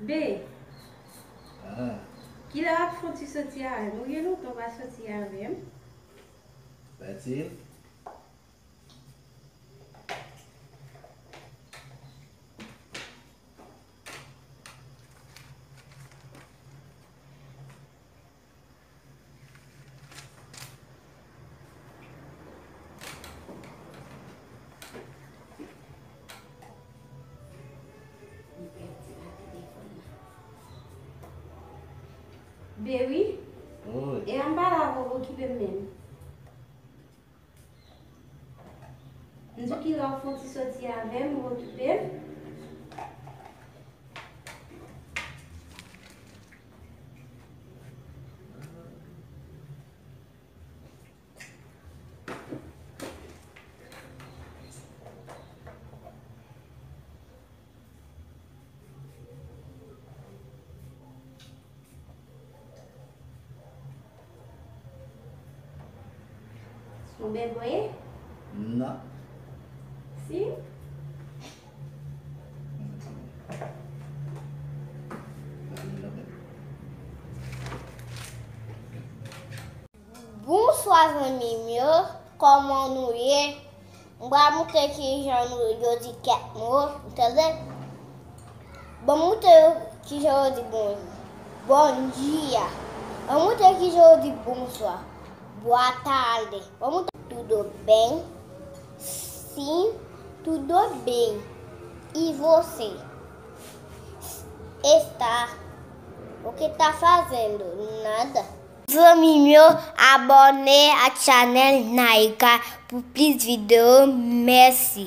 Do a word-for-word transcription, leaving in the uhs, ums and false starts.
Be, ah, kilè w ap fè yon ti soti avè m? Ou gen lontan w pa soti avè m. Fatil. Be wi. Wi. E an pa la pou okipe m menm. M di w kilè w ap fè yon ti soti avè m, ou okipe m. Ou bègòye? Non. Si. Bonswa zanmi m yo, kòman nou ye? M pral montre kijan nou, yo di kèk mo, tande. Ban m montre yo kijan yo di bon, bondia. Ban m montre kijan yo di bonswa. Boa tarde. Ban m montre tudo bem. Sim, tudo bem. E você? Está. O que tá fazendo? Nada. Zanmi m yo, abòne ak chanèl Naïka pou plis videyo. Mèsi.